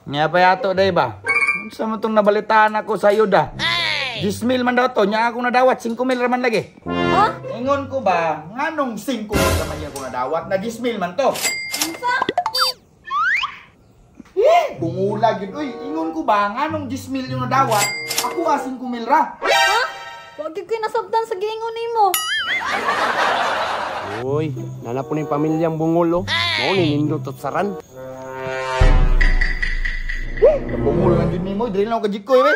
Nya pa yato day ba? Unsa man tong nabalitaan ako sa ayuda? 10,000 man daw to, nya ako nadawat 5,000 ra man lagi. Ha? Ingon ko ba, nganong 5,000 ra man yung ako nadawat na 10,000 man to? Unsa? Eh, bungulag yun. Uy, ingon ko ba, nganong 10,000 yung nadawat, ako ah 5,000 ra. Ha? Wa gyud ko'y nasabtan sa giingon nimo. Uy, nana po ni pamilyang bungol oh. Mao ni nindot at saran. Bungol lang yun nimo, dili na ako kajikoy we.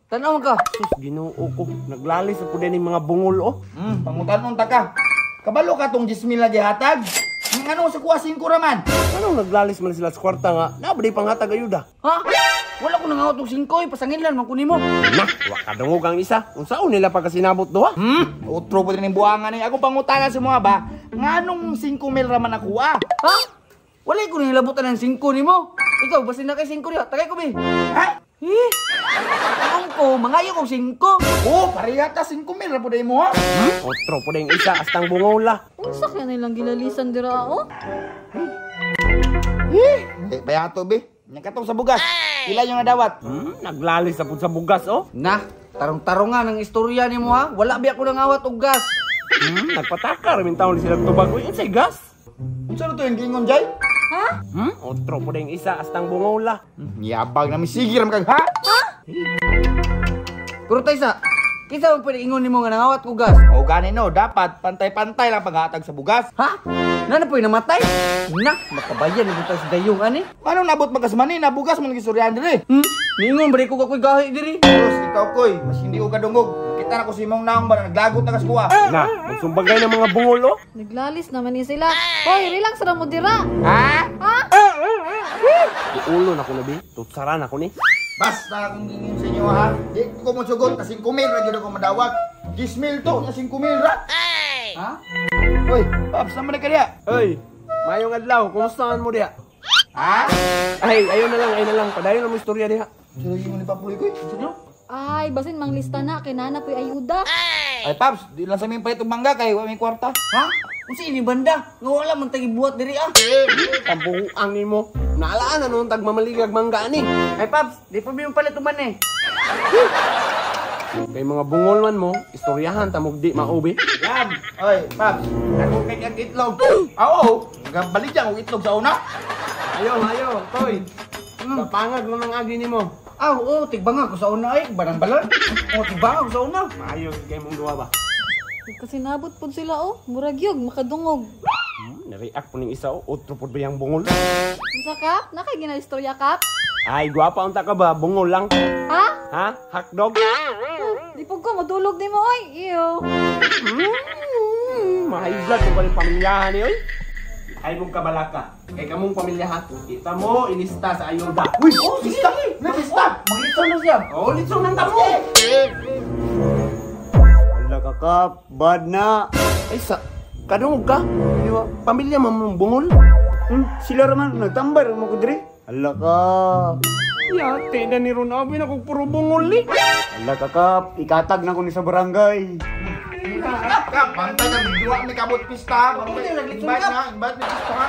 Tanaw ka. Sus, Ginoo ko. Naglalis na po din yung mga bungol oh. Pangutanon ta ka. Kabalo ka tong 10,000 lagi hatag. Nganong sa kuha 5 ra man? Anong naglalis man sila sa kwarta nga? Nabadi panghatag ayuda. Ha? Wala ko nangawat og 5 eh, pasangin lang man ko nimo. Na, wa kadungog ang isa. Unsaon nila pagkasinabot duha? Utro po din yung buwangan ni. Ako pangutana sa mga ba, nganong 5,000 ra man nakuha? Ha? Wala ko nilabutan ng 5 nimo. Ikaw basin na kay 5 diha. Tagay ko bi. Ha? Eh. Ang ko mangayo kog 5. Oh, pareha ta 5,000 ra po mo ha. Otro po din isa astang bungola. Unsa kaya nilang gilalisan dira oh? Eh, bayato be. Nya katong sa bugas. Ila yung nadawat? Naglalis na po sa bugas oh. Na, tarong-tarong nga ng istorya nimo ha. Wala biya ko nangawat og gas. Nagpatakar min taon sila tubag. Uy, unsay gas? Unsa na to yung gingon jay? Ha? Otro po din isa astang bungola. Yabag na misigir man kag ha. Pero taysa, kinsa man pwede ingon nimo nga nangawat og gas? O gani no, dapat pantay-pantay lang paghatag sa bugas. Ha? Nana po'y namatay? Na, makabayan ni sa dayong ani. Anong nabot magkasmani na bugas man gisuryan diri? Niingon ba ko kakoy gahi diri? Terus ikaw koy, mas hindi ko kadungog. Kita na ko si imong naong ba na naglagot na kas kuha. Na, magsumbagay ng mga bungol oh. Naglalis naman ni sila. Hoy, relax ra mo dira. Ha? Ha? Ulo na ko na bi, tutsaran ako ni. Basta akong gingon sa inyo ha. Di ko mo sugot na 5,000 ra gyud ako madawat. 10,000 to, na 5,000 ra. Ha? Hoy, Paps, naman na ka diya? Oy, mayong adlaw, kumusta man mo diha? Ha? Ay, ayo na lang, ayo na lang. Padayon na mo istorya diha. Sino yung ni Papuloy koy? Sino? Ay, basin manglista na kay nana po'y ayuda. Ay, Paps, di lang sa aming palit og mangga kay wa may kwarta. Ha? Unsa ini banda? Nga wala man tagi buhat diri ah. Tambuang nimo. Naalaan na noon tag mamaligag mangga ani. Ay Paps, di pa mi palit man eh. Kay mga bungol man mo, istoryahan tamog di maubi. Yan. Oy, Paps, ako kay kag itlog. Ah, oo, gabaligyan og itlog sa una. Ayo, ayo, toy. Kapangag mo nang agi nimo. Ah, oo, tigbanga ko sa una ay, barang balon. Oh, tigbanga ko sa una. Maayo kay mong duha ba? Kasi nabot pud sila oh, murag yug makadungog. Nareact po ning isa oh, otro pod ba yang bungol? Unsa ka? Nakay gina istorya kap? Ay, gwapa unta ka ba? Bungol lang. Ha? Ha? Hotdog? Di pud ko madulog nimo oy. Iyo. Mahiglat mo pa rin pamilyahan ni oy. Ay mong kabalaka. Kay kamong pamilya ha. Kita mo ilista sa ayuda. Uy, oh, lista. Lista. Maglitson na siya. Oh, litson nang tamo. Wala ka kap, bad na. Ay sa kadungog ka. Di ba? Pamilya man mong bungol. Sila raman nagtambay ra mo ko diri. Hala ka. Yate na ni Ron Abi na kung puro bungol eh. Hala ka kap, ikatag na ko ni sa barangay. Kap, bantay kang duwa may kabot pista. Bantay, Naglit invite na, invite na pista ha.